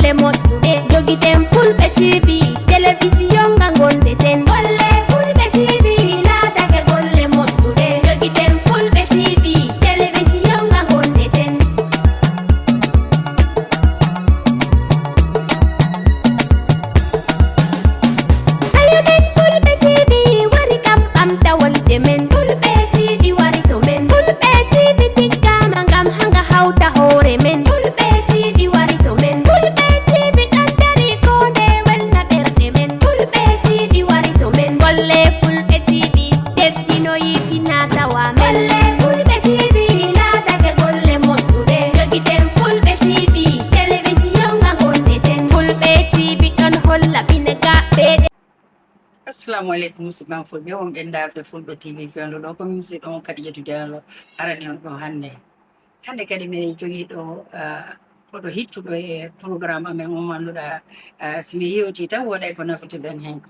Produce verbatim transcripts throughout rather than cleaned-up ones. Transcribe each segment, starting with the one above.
Moƴƴuɗe jogiten Fulɓe T V, telewisiyon nga ngonɗeten. Golle Fulɓe T V laatake golle moƴƴuɗe. Jogiten Fulɓe T V, telewisiyon nga ngonɗeten. Sayo men Fulɓe T V wari kam ɓamta wolde men. Fulɓe T V wari to men. Fulɓe T V tiggama ngam hanga hawta hoore men. Fulɓe T V wari to men. Fulɓe T V ɗon dari ko nde welna ɓerɗe men. Fulɓe T V wari to men. Golle Fulɓe T V teddinoyi fina tawa men. Golle Fulɓe T V laatake golle moƴƴuɗe. Jogiten Fulɓe T V, telewisiyon nga ngonɗeten. Fulɓe T V ɗon holla pine gaɓɓe ɗe. Assalamu aleykum, musidɓe am Fulɓe, wonɓe ndaarde Fulɓe T V fewndo ɗo. Ko min musidɗo on Kadijatu Diallo, arani on ɗo hannde. Hannde kadi miɗen jogii ɗo, ah, koɗo hittuɗo e programme amen on, mo annduɗaa, ah, si mi yewtii tan, wooday ko nafitirɗen heen.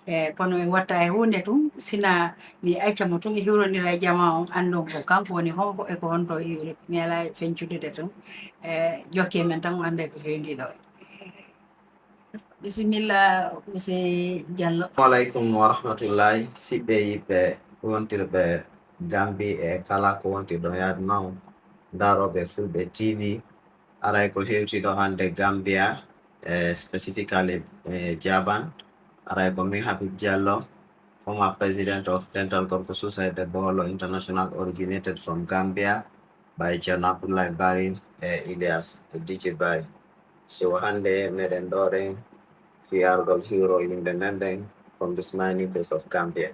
E, kono mi watta e huunde tun, sina mi acca mo tun, e hiwrondira e jamaa on, anndon ko kanko woni hombo e ko honto o iwri. Mi alaa e fencudude tun. E, jokkee men tan, o annday ko fewndii ɗo. Bisimilla, monsieur Diallo. Assalamu aleykum wa rahmatullahi. Siɓɓe yiɓɓe wontirɓe Gambi e kala ko wontirɗo yaade non, ndaarooɓe Fulɓe T V, aray ko hewtiɗo hannde Gambia, e specifically, e Jaban. Aray ko min Habib Diallo, former president of Dental Gorko Suusay Debbo Hoolo International, originated from Gambia by Ceerno Abdullahi Bari e Ilyas e D J Bari. So hannde meɗen ɗo ɗen fii argol hiwro yimɓe men ɓen from the smiling coast of Gambia.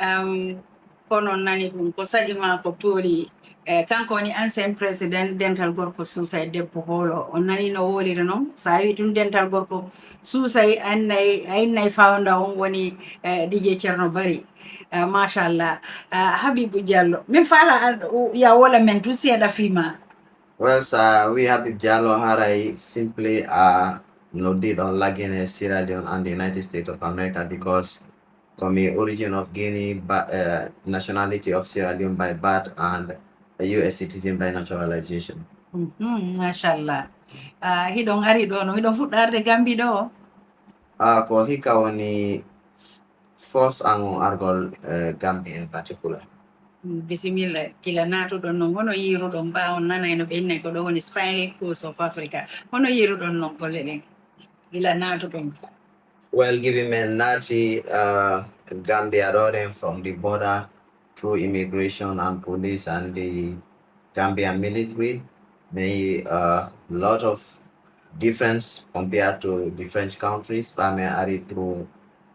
Um, kono on nani ɗum, ko saɗi ma ko tooli. E, kanko woni ancien président Dental Gorko Suusay Debbo Hoolo. On nani no woliri non? So a wi tun Dental Gorko Suusay, a innay, a innay fawda on woni, e, D J Ceerno Bari. E, machallah. E, Habibu Diallo, min faala an, u-, ya wola men tun seeɗa fii ma. Well, so a wi Habib Diallo, haray simply a noddi ɗon Lagine, Sierra Leone and the United States of America, because ko mi origin of Guinea, ba, eh, nationality of Sierra Leone by birth and a U S citizen by naturalization. Mhm, machallah. Ah, hiɗon ari ɗo no, hiɗon fuɗɗarde Gambi ɗo? Ah, ko hikka woni first an on argol, eh, Gambi in particular. Mm, bisimilla, gila naatuɗon non, hono yiiruɗon ɓaawo nanay no ɓe innay ko ɗo woni Smiling Coast of Africa? Hono yiiruɗon non golle ɗen gila naatuɗon? Well, given men naati, uh, Gambia ɗo ɗen from the border through immigration and police and the Gambian military, may a lot of difference compared to the French countries, ɓa men ari through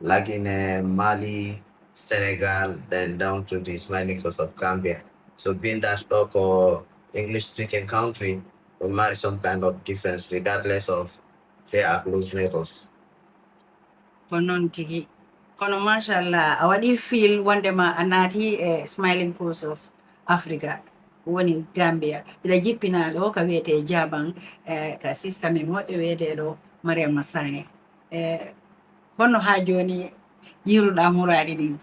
Lagine, Mali, Senegal, then down to the smiling coast of Gambia. So being that ɗo ko English speaking country, we marry some kind of difference regardless of they are close neighbors. Ko noon tigi. Kono machallah, a waɗi fil wondema a naati e Smiling Coast of Africa, woni Gambia. Hiɗa jippinaa ɗo ka wiyetee Jaban, eh, ka sista men moƴƴo wiyetee ɗo Mariama Sane. Eh, honno haa jooni yiiruɗaa muraaɗi ɗin?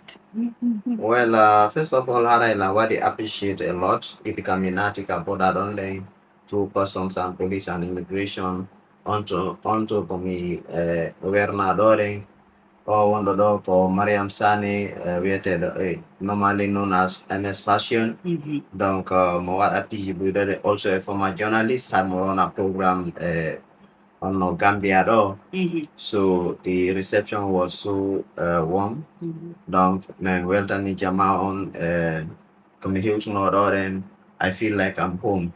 Well, uh, first of all, haray la waɗi appreciate a lot. Ipi kam mi naati ka boɗa ɗon ɗen through customs and police and immigration. On to, on to ko mi, eh, werna ɗo ɗen. O wonɗo ɗo ko Mariam Sane, eh, wiyeteeɗo, eh, normally known as M S Fashion. Mhm. Donc, uh, mo waɗa piiji ɓuyɗo ɗe, also a former journalist, har mo wona programme, eh, on no Gambia ɗo. Mhm. So the reception was so, uh, warm. Mhm. Donc, min weltani jama on, eh, ko mi hewtuno ɗo ɗen, I feel like I'm home.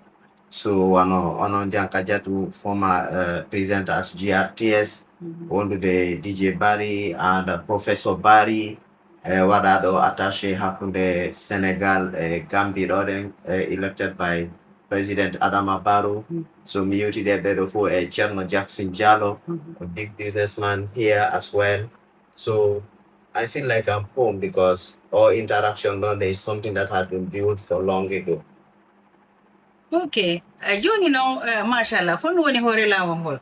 So wano onon Janka Jatu, former, uh, presenter as G R T S, mhm, wondude D J Barry and, uh, Professor Barry, eh, waɗaaɗo attaché hakkunde Senegal e Gambie ɗo ɗen, eh, elected by President Adama Barrow. Mm. So mi yewtidi e ɓeɗo fof e Ceerno Jackson Diallo, mm-hmm, a big businessman here as well. So I feel like I'm home because all interaction ɗo, there is something that had been built for long ago. Ok. Eh, jooni noon, eh, machallah, ko ɗum woni hoore laawol ngol?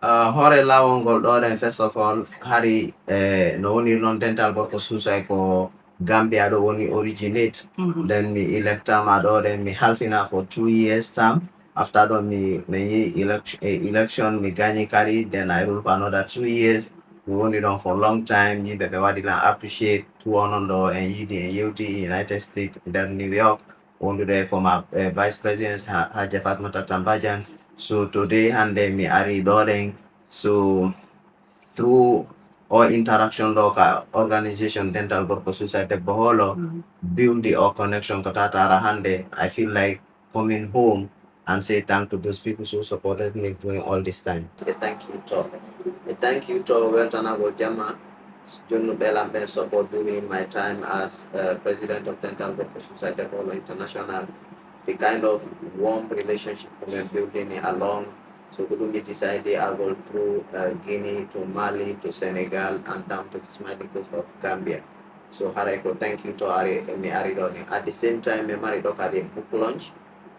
Ah, hoore laawol ngol ɗo ɗen, first of all, hari, eh, no woniri noon, Dental Gorko Suusay ko Gambia ɗo woni originate. Mhm. Then mi electama ɗo ɗen, mi halfina for two years term. After ɗon mi, mi yi election, eh, election, mi gagné kadi, then I rule for another two years. Mi woni ɗon for long time. Yimɓe ɓe waɗi lan appreciate. Tout o non ɗo en yiidi, en yewti United States, nder New York, wondude e former, eh, Vice President ha, Hajja Fatmata Tambajan. So today, hannde mi ari ɗo ɗen. So through o interaction ɗo ka organization Dental Gorko Suusa Debbo Hoolo, build the o connection ko tatara hannde, I feel like coming home and say thank to those people who supported me during all this time. A thank you to, a thank you to weltanagol jama jonnuɓe lan ɓen support during my time as, uh, president of Dental Gorko Suusa Debbo Hoolo International. The kind of warm relationship ko men building along. So ko ɗum mi decide argol through, uh, Guinea to Mali to Senegal and down to the smiling coast of Gambia. So haray ko thank you to ari, mi ari ɗo ni. At the same time, mi mari ɗo kadi book launch.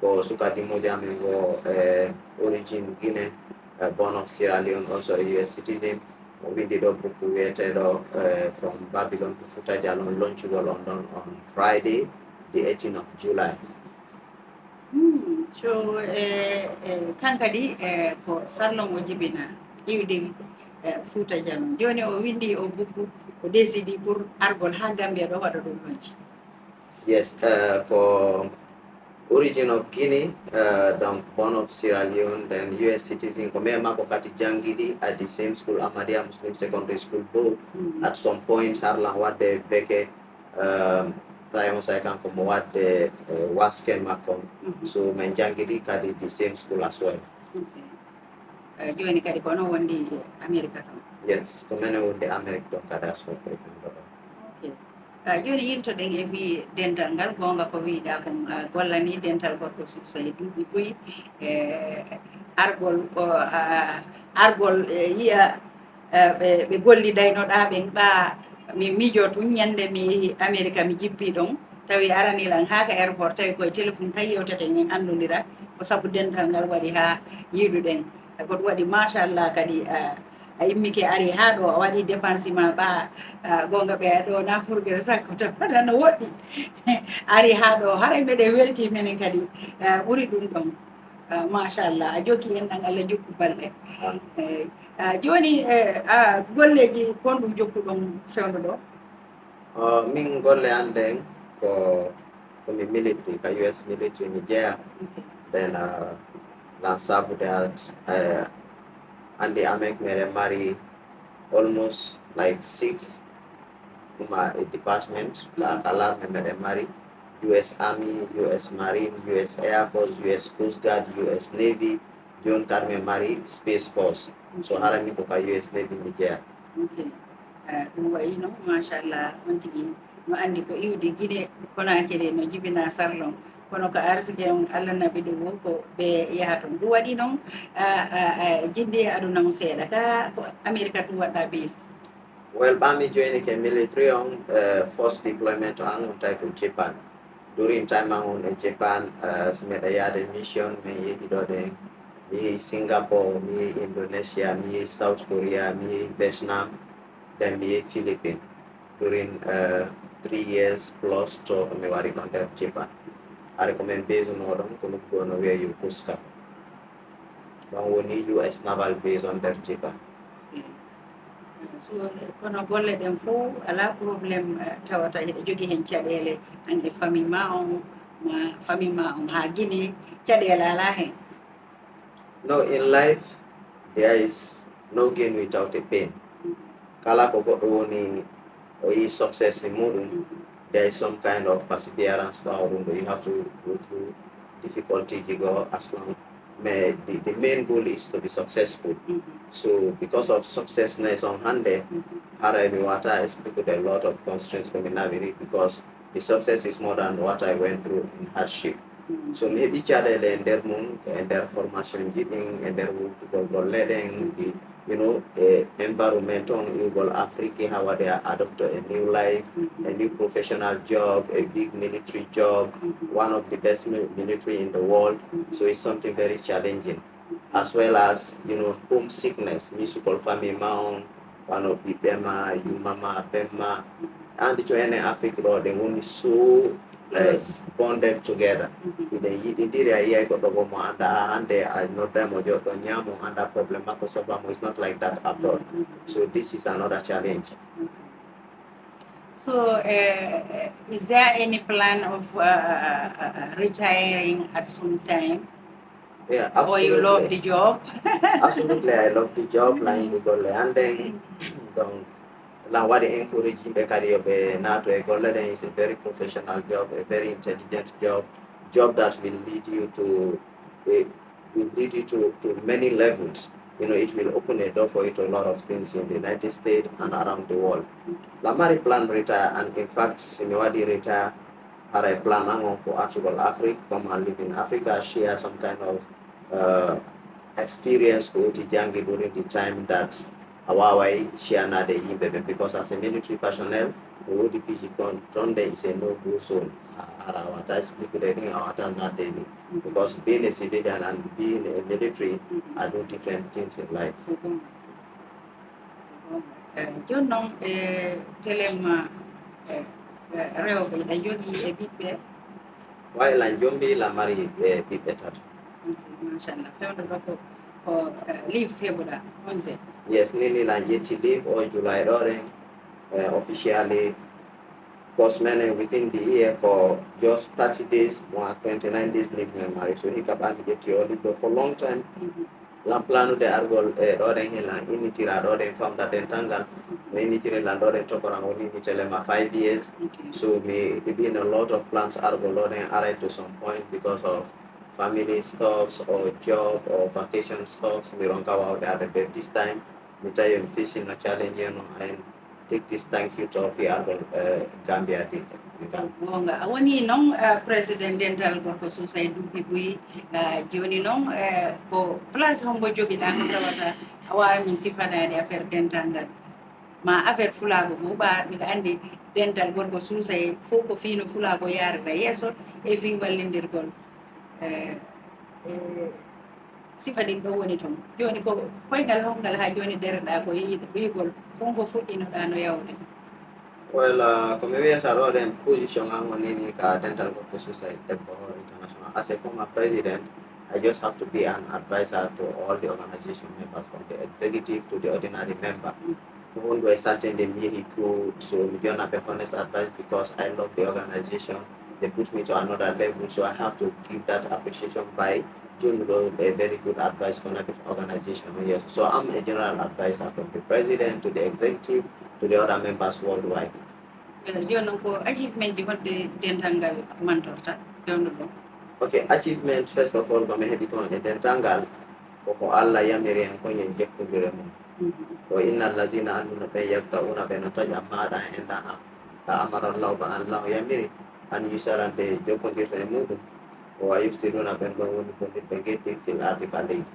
Ko suka dimmojo amen go, eh, origin Guinea, eh, born of Sierra Leone, also a U S citizen. O windi ɗo book wiyeteɗo, eh, From Babylon to Futa Jalon, launchugol on ɗon on Friday, the eighteenth of July. Hmm, so, eh, eh, kan kadi, eh, ko Sarlon o jibina iwde, eh, Fuuta Jalon. Joni o windi o buku, o décidi pour argol ha Gambia ɗo waɗa ɗum ɗonji. Yes, eh, ko origin of Guinea, eh, donc born of Sierra Leone, then U S citizen, ko men makko kadi jangidi at the same school, Ahmadiyya Muslim Secondary School, bo at some point harlan wadde beke, um, tawi on say kanko mo wadde, eh, waske makko. So men jangidi kadi the same school as well. Eh, joni kadi ko onon wondi Amerika ton? Yes, ko menen wondi Amerika ton kadi as well, ko e ɗo ɗon. Ok. Ah, joni yiltoɗen e fii dental ngal, goonga ko wiiɗaa kon, ah, gollanii Dental Gorko Suusa e duuɓi buy, eh, argol, o, ah, argol, eh, yi'a, eh, ɓe, ɓe gollidaynoɗaa ɓen ɓaa mi miijoo tun ñande mi yehi Amerika mi jippii ɗon, tawi arani lan haa ka airport, tawi koye téléphone tan yewteten en anndondira, ko sabu dental ngal waɗi haa yiiduɗen. E ko ɗum waɗi machallah kadi, ah, a immike ari haa ɗo, a waɗi dépense ma ɓaa, ah, goonga ɓe ɗo na furgere sakko tan, kono no woɗɗi. Ari haa ɗo, haray meɗen welti menen kadi, ah, ɓuri ɗum ɗon. Ah, machallah, a jokki enɗan, Allah jokku balɗe. Eh, ah, joni, eh, ah, golleji kon ɗum jokkuɗon fewndo ɗo? Uh, min golle an ɗen ko, ko mi military, ka U S military mi jeya. Then, uh, lan sabu that, uh, anndi Amerique meɗen mari almost like six, ɗum a, a department, ka, ka l'armée meɗen mari U S Army, U S Marine, U S Air Force, U S Coast Guard, U S Navy, joni kadi men mari Space Force. So hara min ko ka U S Navy mi jeya. Ok. Eh, ɗum wayi noon, machallah, on tigi no anndi ko iwdi Guinée Conakry no jibina Sarlon. Kono ko arsike on Allah naɓi ɗum wo ko ɓe yaha toon. Ɗum waɗi noon, ah, ah, ah, jindi e aduna on seeɗa. Ka ko Amerika ɗum waɗɗa base? Well, ɓaa mi joinike military on, eh, first deployment an on tawi ko Japan. During time an on e Japan, eh, si meɗa yaade mission, min yehi ɗo ɗen, mi yehi Singapore, mi yehi Indonesia, mi yehi South Korea, mi yehi Vietnam, then mi yehi Philippines. During, eh, three years plus to mi wari ɗon nder Japan. Hari ko min besuno ɗon, ko nokku ɗo no wiye Yokosuka. Ɗon woni U S Naval Base on nder Japan. So, kono golle ɗen fof alaa problème, eh, tawata hiɗa jogii heen caɗeele, an e famille ma on, ma famille ma on haa Guinée, caɗeele alaa heen? No, in life, there is no gain without a pain. Kala ko goɗɗo woni, o yi success e muɗum, there is some kind of perseverance ɓaawo ɗum ɗo. You have to go through difficulty ji go as long. Mais the, the main goal is to be successful. So because of successness on hannde, haray mi wata explique a lot of constraints ko mi nawiri because the success is more than what I went through in hardship. So mi heɓi caɗeele e nder mum, e nder formation ji ɗin, e nder wurtugol golle ɗen, the, you know, e environment on, iwgol Afrique, how they are adopt a new life, a new professional job, a big military job, one of the best mi-, military in the world. So it's something very challenging. As well as, you know, homesickness, mi sukol famille ma on, wano ɓiɓɓe ma, yumma ma, ben ma. Andi to enen Afrique ɗo, ɗen woni so uh, bonded together. Hiɗen yiɗindiri, a yiyay goɗɗo goo mo annda, a hannde a nodday mo jooɗo ñaamo, annda problème makko, solva mo. It's not like that abroad. So this is another challenge. So, uh, is there any plan of uh, uh, retiring at some time? Yeah, Or you love absolutely. The job? Absolutely, I love the job. Lan yiɗi golle an ɗen. Donc, lan waɗi encourage yimɓe kadi yo ɓe naato e golle ɗen. It's a very professional job, a very intelligent job, job that will lead you to, eh, will lead you to, to many levels. You know, it will open a door for you to a lot of things in the United States and around the world. Lan mari plan retire, and in fact, si mi waɗi retire, haray plan an on ko artugol Afrique, comme I live in Africa, share some kind of uh, experience ko woti janngi during the time that a waaway share naade e yimɓe ɓen, because as a military personnel, no woodi piiji kon ton ɗe is a no-go zone. A, hara a waawata expliquer ɗum, a waawata naatde e ɗum. Because being a civilian and being a military are two different things in life. Eh, jooni noon, e Telema, e rewɓe, hiɗa jogii e ɓiɓɓe? Way, lan jombi, lan mari e ɓiɓɓe tato. Machallah, fewndo ɗo ko, ko eh, leave heɓuɗa, congé? Yes, ni ni lan ƴetti leave o July ɗo ɗen, eh, officially post men within the year ko just thirty days, mo twenty-nine days leave men mari. So hikka ɓami ƴetti o leave ɗo for long time. Lan planude argol e ɗo ɗen, hilan innitira ɗo ɗen, famda dental ngal. No innitiri lan ɗo ɗen, tokoran woni mi Telema five years. So mi been a lot of plans argol ɗo ɗen, aray to some point because of family stuffs or job or vacation stuffs. Mi ronka wawde arde, but this time mi tawi mi facing no challenge, you know, and take this thank you to fi argol, eh, Gambia di ngal. Goonga, a woni noon, eh, président dental gorko Suusay duuɓi buy. Eh, jooni noon, eh, ko place hombo jogiɗaa ko tawata a waawa min sifanaade affaire dental ngal? Ma affaire fulaago fof, ɓa miɗa anndi dental gorko Suusay fof ko fii no fulaago yaarira yeeso e fii wallindirgol. Eh, eh, sifa ɗin ɗo woni toon. Jooni ko koyngal hongal haa jooni dereɗaa ko yiide, wiigol, ko honko fuɗɗinoɗaa no yawde? Well, uh, ko mi wiyata ɗo ɗen, position an on nini ka dental gorko Suusay debbo Horo International. As a former president, I just have to be an advisor to all the organization members, from the executive to the ordinary member. Ko honɗum e sattinde mi yehi through, so mi jonna ɓe honest advice because I love the organization. They put me to another level, so I have to give that appreciation by joining a very good advice connected organization. Yes. So I'm a general advisor from the president to the executive to the other members worldwide. Eh, jooni noon ko achievement ji honɗe dental ngal mantorta fewndo ɗo? Okay, achievement first of all ko mi heɓi kon e dental ngal, ko ko Allah yamiri en kon yen jokkondire mum. Ko inna allazina amanu ɓen yakta'una ɓe no taƴa maɗa en ɗa a amara Allah ba Allah yamiri an yusalan ɓe jokkondirta e muɗum. Wa yufsiduna ɓen ɗon woni bonirɓe geddi fil ardi ka leydi.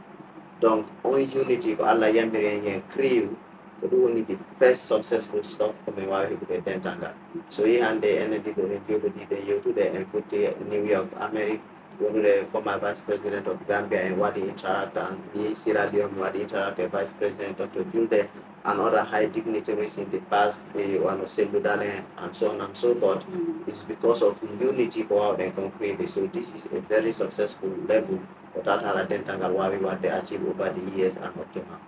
Donc on unity ko Allah yamiri en yen crew, ko ɗum woni the first successful stuff ko min waawi heɓude dental ngal. So yi hannde enen ɗiɗo ɗen jooɗoɗiɗen yewtude, en fotti New York, Amerique, wonude former vice president of Gambia, en waɗi interact, and mi Sierra Leone, mi waɗi interact e vice president Doctor Julde and other high dignitaries in the past, eh, wano Sellu Dalen and so on and so forth. It's because of unity ko wawɗen kon create. So this is a very successful level ko tatara dental ngal wawi wadde achieve over the years and up to now.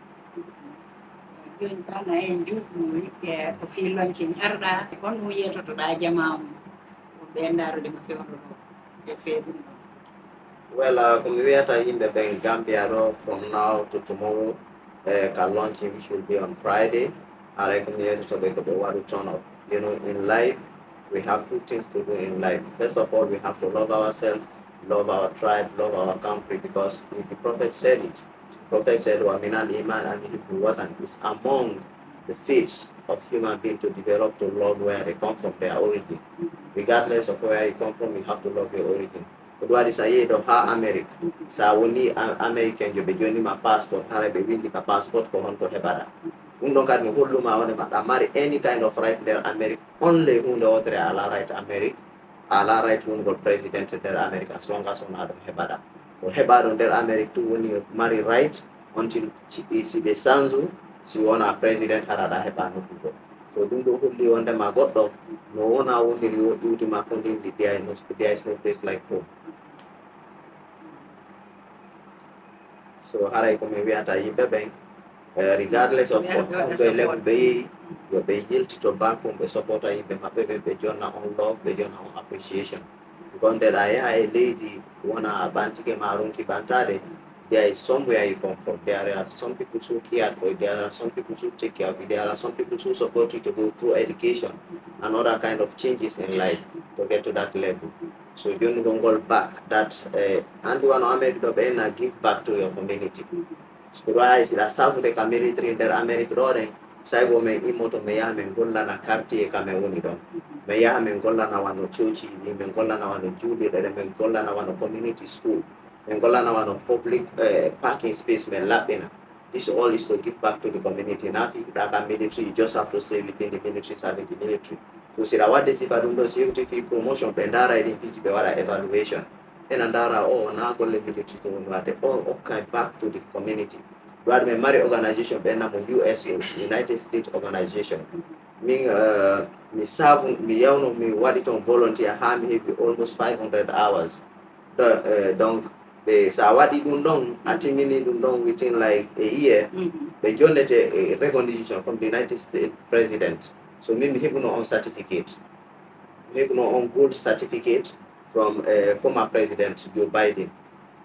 Jooni bana en juutnu e ko fii launching arɗa, kon ɗum yetotoɗa jama mum? Ɓe ndarude mo fewndo ɗo e fee ɗum ɗo. Well, uh, ko mi wiyata yimɓe ɓen Gambia ɗo, from now to tomorrow, uh, ka launching which will be on Friday, haray ko mi yetoto ɓe ko ɓe waɗu turn up. You know, in life we have two things to do in life. First of all, we have to love ourselves, love our tribe, love our country, because the Prophet said it. Prophet said, "Wa minal iman an yuhibbul watan." Is among the fates of human being to develop to love where they come from, their origin. Regardless of where you come from, you have to love your origin. Ko ɗum waɗi sa yehi ɗo ha Amerique, sa woni Américain jo, ɓe jonni ma passeport, hara ɓe windi ka passeport ko honto heɓaɗa. Ɗum ɗon kadi no holluma wonde ma ɗa mari any kind of right nder Amerique, only hunde wotere a ala right Amerique, a ala right wongol president nder Amerique as long as wona ɗum heɓaɗa. Ko heɓaɗo nder Amerique tun woni mari right until si ɓe sanzu, si wona president hara ɗa heɓa noddugo. So ɗum ɗo holli wondema goɗɗo no Ko wona woniri yo iwdi makko ndin ndi, there is no, there is no place like home. So haray ko mi wiyata yimɓe ɓen, eh, regardless of on koye level ɓe yehi, yo ɓe yiltito back home, ɓe support a yimɓe maɓɓe ɓen, ɓe jonna on love, ɓe jonna on appreciation. Because nde ɗa yaha e leydi wona a ɓantike ma a ronki ɓantade, there is somewhere you come from. There are some people who care for you. There are some people who take care of you. There are some people who support you to go through education and other kind of changes in life to get to that level. So jonnugol ngol back, that, eh, andi wano Amerique ɗo ɓe na give back to your community. So ɗo hay siɗa safude ka military nder Amerique ɗo ɗen, sai bo min immoto min yaha min gollana quartier ka min woni ɗon. Min yaha min gollana wano coci ɗi, min gollana wano juulirɗe ɗen, min gollana wano community school, min gollana wano public, eh, parking space min laɓɓina. This all is to give back to the community. Na fi ɗa ka military, you just have to stay within the military, serving the military. So siɗa wadde sifa ɗum ɗo, si yewti fi promotion, ɓe ndaara e ɗin piiji, ɓe waɗa evaluation. Ena ndaara o, o na golle military to woni wadde, o okka back to the community. Ɗo waɗi min mari organization ɓe namo U S O, United States Organization. Min, eh, mi savu, mi yawno, mi waɗi toon volunteer haa mi heɓi almost five hundred hours. Do-, eh, donc, ɓe, so a waɗi ɗum ɗon, a timmini ɗum ɗon within, like, a year, ɓe jonnete, eh, recognition from the United States President. So min mi heɓuno on certificate. Mi heɓuno on gold certificate from, eh, former President Joe Biden.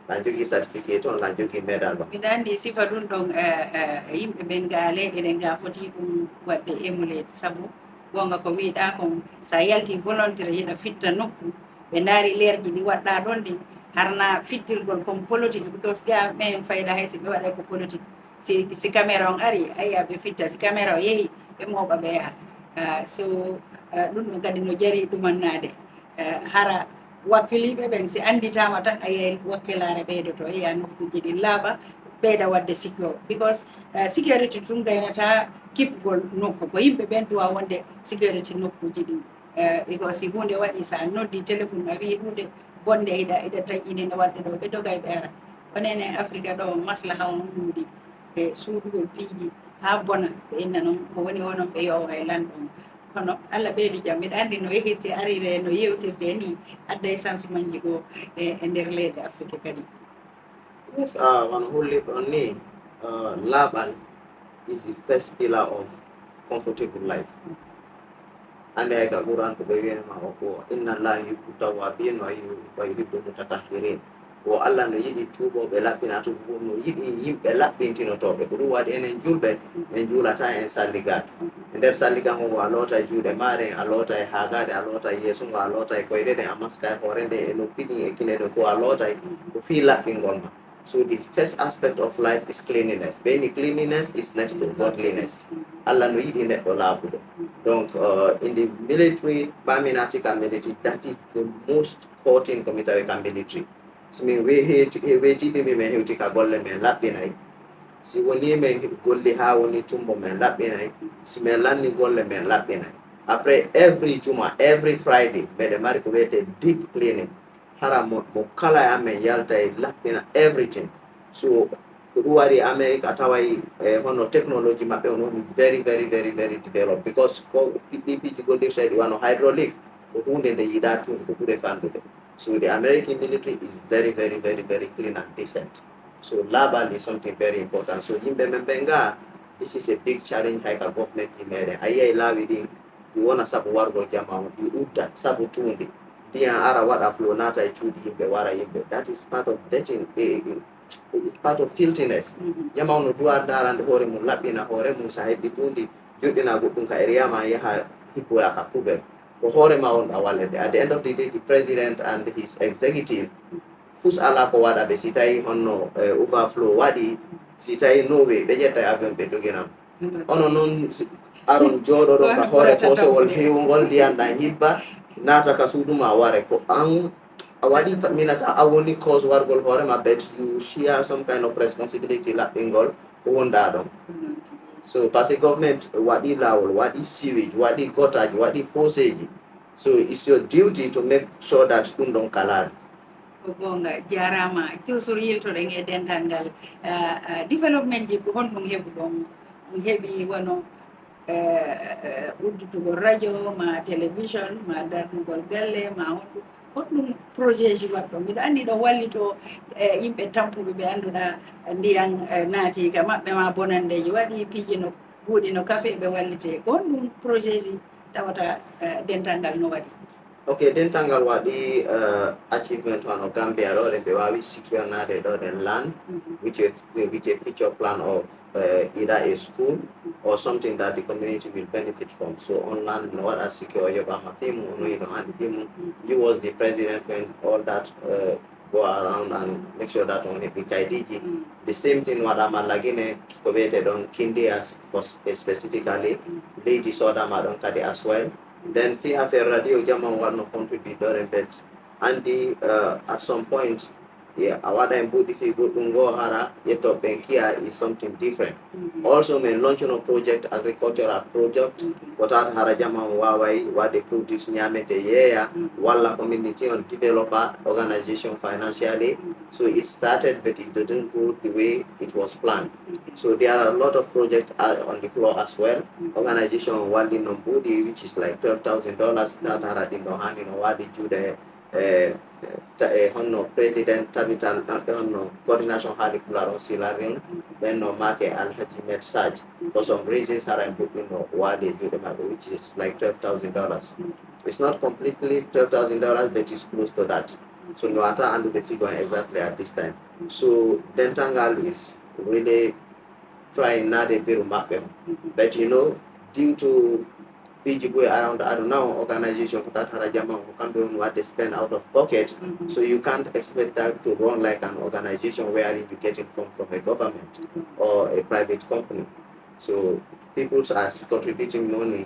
Na jogii certificate on, na jogii medal on. Miɗa anndi sifa ɗum ɗon, eh, eh, yimɓe ɓen ga leyɗe ɗen ga foti ɗum waɗde émulate. Sabu goonga ko wiɗa kon, so a yalti volontaire, hiɗa fitta nokku, ɓe ndaari leerji ɗi waɗɗa ɗon ɗin, harna fittirgol kon politique, because ga men fayda hay si ɓe waɗay ko politique. Si, si caméra on ari, ayya, ɓe fitta. Si caméra o yehi, ɓe mooɓa, ɓe yaha. Ah, so, ah, ɗum ɗon kadi no jari ɗumannaade. Eh, hara wakkiliiɓe ɓen, si annditaama tan, a yiyay wakkilaare ɓeydoto, a yiya nokkuuji ɗin laaɓa, ɓeyda waɗde secure. Because, eh, security tun gaynata kipgol nokku. Ko yimɓe ɓen duwa wonde security nokkuuji ɗin. Eh, because si huunde waɗi, so a noddi téléphone, a wiyi huunde bonde hiɗa, hiɗa taƴƴini no waɗde ɗo, ɓe dogay ɓe ara. Kono enen Afrika ɗo, maslaha on ɗuuɗi. E suuɗugol piiji haa bona, ɓe inna non ko woni o non ɓe yowa e lanɗo on. Kono Allah ɓeydu jam. Miɗa anndi no yehirte, arire, no yewtirte ni, adday changement ji goo e, e nder leyɗe Afrique kadi. Yes, ah, wano hollirɗon ni, ah, laaɓal is the first pillar of comfortable life. Anndi hay ka Qur'an ko ɓe wi'ay ma o ko, "Inna Allaha yuhibbu tawwabin wa yu-, wa yuhibbu mutatahhirin." Ko Allah no yiɗi tuubooɓe laɓɓinatooɓe, ko no yiɗi yimɓe laɓɓintinotooɓe. Ko ɗum waɗi enen julɓe, en juulata en salligaaki. E nder salliga ngon, a loota juuɗe maaɗa, a loota e haagaaɗe, a loota e yeeso ngo, a loota e koyɗe ɗen, a maska e hoore nden, e noppi ɗin, e kine ɗen fof a loota, ko fii laɓɓingol ma. So the first aspect of life is cleanliness. Ɓe inni cleanliness is next to godliness. Allah no yiɗi neɗɗo laaɓuɗo. Donc, uh, in the military, ɓa mi naati ka military, that is the most important ko mi tawi ka military. Si min we-, heeti-, he-, weetiiɓe mbi min hewti ka golle, min laɓɓinay. Si woni min golli haa woni tumbo, min laɓɓinay. Si min lanni golle, min laɓɓinay. Après every juma, every Friday, meɗen mari ko wiyetee deep cleaning. Hara mo, mo kala e amen yalta e laɓɓina everything. So, ko ɗum waɗi Amerique a taway, eh, hono technology maɓɓe on woni very, very, very, very developed. Because ko ɗi piiji gollirteeɗi wano hydraulic, ko huunde nde yiɗaa tuundi, ko ɓuri fanɗude. So the American military is very, very, very, very clean and decent. So laaɓal is something very important. So yimɓe men ɓen ga, this is a big challenge hay ka government ji meɗen. A yiyay laawi ɗin, ɗi wona sabu wargol jama on, ɗi udda sabu tuundi. Ndiyan ara waɗa flow naata e cuuɗi yimɓe, wara yimɓe. That is part of dirty, eh, eh, it's part of filthiness. Jama on no duwa daarande hoore mum, laɓɓina hoore mum, so a heɓi tuundi, joɗɗina goɗɗum ka area ma, yaha hippoya ka poubelle. Ko hoore ma wonɗa wallede. At the end of the day, the president and his executive, fus ala ko waɗa ɓe. Si tawi honno, eh, overflow waɗi, si tawi no ɓe, ɓe ƴetta e avion ɓe dogina. Ono noon, si aron jooɗoɗon ka hoore fosowol hewngol, ndiyan ɗan hibba, naata ka suudu ma, ware ko an a waɗi, ta-, minata a woni cause wargol hoore ma, but you share some kind of responsibility laɓɓingol ko wonɗa ɗon. So, parce que government waɗi laawol, waɗi sewage, waɗi gotaji, waɗi foseji. So, it's your duty to make sure that ɗum ɗon ka laaɓi. Ko goonga, jaaraama. Toujours yiltoɗen e dental ngal. Ah, ah, development ji, ko honɗum heɓuɗon? Ɗum heɓi wano udditugol radio ma télévision ma darnugol galle ma honɗum, honɗum projet ji waɗɗo? Miɗo anndi ɗo wallito e yimɓe tampuɓe ɓe annduɗa ndiyan naati ka maɓɓe ma bonandeji waɗi piiji no buuɗi no kafe ɓe wallite. Ko honɗum projet ji tawata dental ngal no waɗi? Ok, dental ngal waɗi achievement wano Gambia ɗo ɗen ɓe wawi secure nade ɗo ɗen land, which a, which a future plan of uh, either a school or something that the community will benefit from. So on land no waɗa secure yoɓama fimu, ono yiɗo hande fimu. You was the president when all that uh, go around and make sure that on heɓi kaydiji. The same thing waɗama Lagine, ko wiyete ɗon Kindia for specifically, leydi sodama ɗon kadi as well. Then fi affaire radio jaman wanno contribute ɗo ɗen ɓe andi uh, at some point yeah, a waɗa en buuɗi fi goɗɗum ngo hara ƴetto ɓen kiya is something different. Also min launch no project, agricultural project, ko tata hara jaman wawai waɗde produce ñamete yeeya walla community on developer organization financially. So it started but it didn't go the way it was planned. So there are a lot of projects uh, on the floor as well. Organization on walli non buuɗi which is like twelve thousand dollars, tata hara ɗin ɗo hani no waɗi juuɗe e e honno président tabital e honno coordination haali pulaar on silarion. Ɓen no make Alhaji Med Saj, for some reasons hara en puɗɗinno waali e juuɗe maɓɓe, which is like twelve thousand dollars. It's not completely twelve thousand dollars but it's close to that. So mi wata andude figo en exactly at this time. So dental ngal is really trying nade biru maɓɓe on. But you know, due to piiji buy around aduna on, organization ko tata hara jaman ko kamɓe on wadde spend out of pocket. So you can't expect that to run like an organization where you getting fund from a government or a private company. So people are contributing money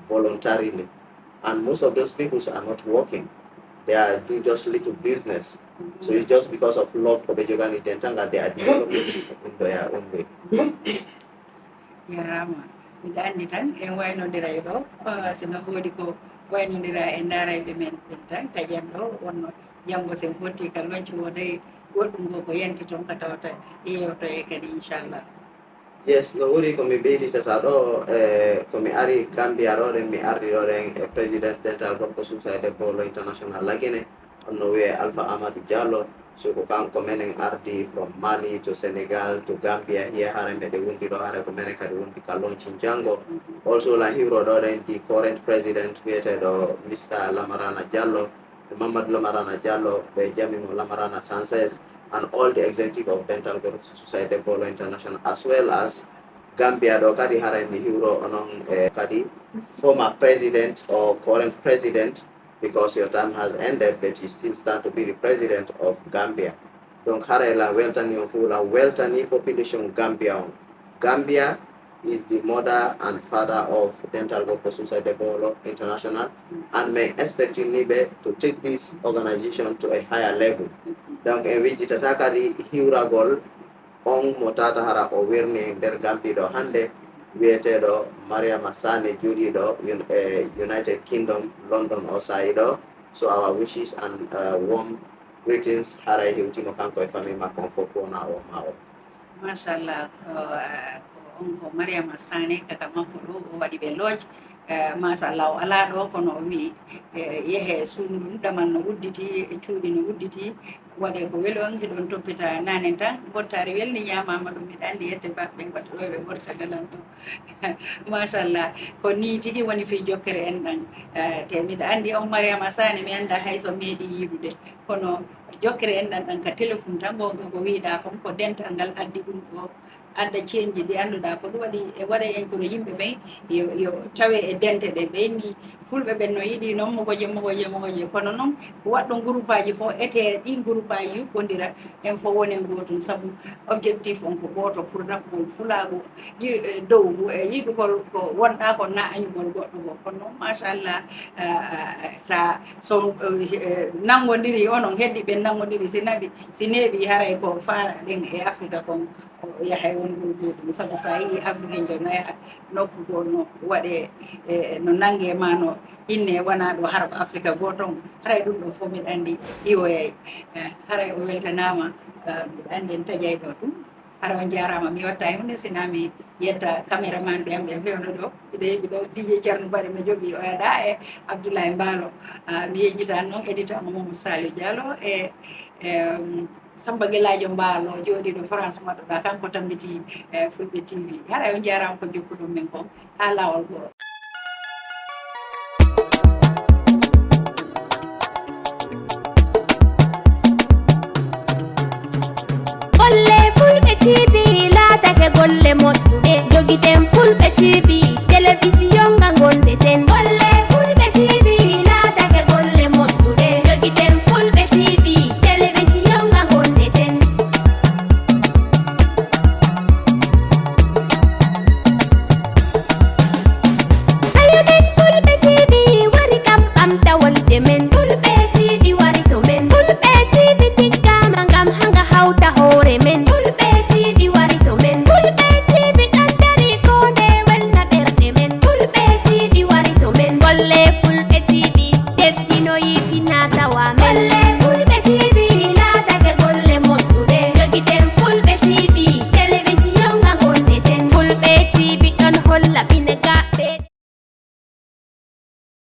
voluntarily and most of those people are not working. They are doing just little business. So it's just because of love for Bejogani Dentanga they are developing in their own way. Jarama. Miɗa anndi tan en waynodira e ɗo, sino woodi ko waynodira e ndaarayɓe men ɓen tan taƴan ɗo wonno janngo sen fotti ka lonci woday goɗɗum ngo ko yanti toon ka tawata yewto e kadi inchallah. Yes, no wuri ko mi ɓeyditata ɗo e ko mi ari Gambia ɗo ɗen, mi ardi ɗo ɗen e président dental gorko suusa e debbo lo international lagine, on no wiyee Alpha Amadou Diallo. So ko kanko menen ardi from Mali to Senegal to Gambia here, hare meɗe wondi ɗo, hare ko menen kadi wondi ka launching janngo. Also la hiwro ɗo ɗen the current president wiyeteɗo Mister Lamarana Diallo, Mamadou Lamarana Diallo, ɓe jami mo Lamarana Sanchez and all the executive of Dental Gorko Society Bolo International as well as Gambia ɗo kadi haray mi hiwro onon e kadi former president or current president, because your time has ended but you still stand to be the president of Gambia. Donc haray la weltani on fuu, la weltani population Gambia on. Gambia is the mother and father of Dental Gorko Suusa Debbo International, and may expecting ni ɓe to take this organization to a higher level. Donc en wejjitata kadi hiwragol on mo tata hara o wirni nder Gambia ɗo hannde, wiyeteeɗo Mariama Sane, jooɗiiɗo e United Kingdom, London o saa'i ɗo. So our wishes and uh, warm greetings haray hewtino kanko e famille makko on fof ko wona o ma o. Machallah, ko on ko Mariama Sane kaka makko ɗo o waɗi ɓe lodge. Machallah, o alaa ɗo kono o wii yehe suundu damal no udditi, cuuɗi no udditi, waɗe ko weli on hiɗon toppita nanen tan. Bottaari welni ñaamaama ɗum, miɗa anndi yette baaɓe ɓen waɗi ɗo ɓe ɓorta galan ɗum. Machallah, ko nii tigi woni fii jokkere en ɗan. Te miɗa anndi on Mariama Sane mi annda hay so meeɗi yiidude, kono jokkere en ɗan ɗan ka téléphone tan, ngonka ko wiiɗaa kon ko dental ngal addi ɗum ɗo. Adda ceenji ɗi annduɗaa ko ɗum waɗi e waɗa en kono yimɓe ɓen yo, yo tawe e dente ɗe ɓen ni. Fulɓe ɓen no yiɗi noon mogoje mogoje mogoje, kono noon ko waɗɗo groupeaji fof ete ɗin groupeaji yuɓɓondira, en fof wonen gootum sabu objectif on ko gooto pour naɓugol fulaagu dow e yiɗugol ko wonɗaa kon na añugol goɗɗo goo. Kono noon machallah, sa so nanngondiri onon heddi ɓen nanngondiri si naɓi si neeɓi haray ko faalaɗen e Afrika kon. Yahay won ɗum ɗuuɗum sabu so a yii africain jo no yaha nokku goo no waɗe no nange ma no inne wona ɗo harba africa goo ton. Haray ɗum ɗo fof miɗa anndi iwoyay. Haray o weltanama. Miɗa anndi en taƴay ɗo ɗum. Hara on jaaraama, mi watta e hunde sina mi yetta caméraman ɓe am ɓe fewno ɗo. Miɗo yeji ɗo D J Ceerno Bari no jogii oya ɗa e Abdoulaye Mbaalo. Ah, mi yejjitan noon éditeur mo Mamadou Saliou Diallo e, em, Samba Gelaajo Mbaalo jooɗiiɗo France maɗɗo ɗa, kanko tambiti, eh, Fulɓe T V. Hara on jaaraama ko jokkuɗon men kon. Haa laawol goo. Golle Fulɓe T V laatake golle moƴƴuɗe. Jogiten Fulɓe T V.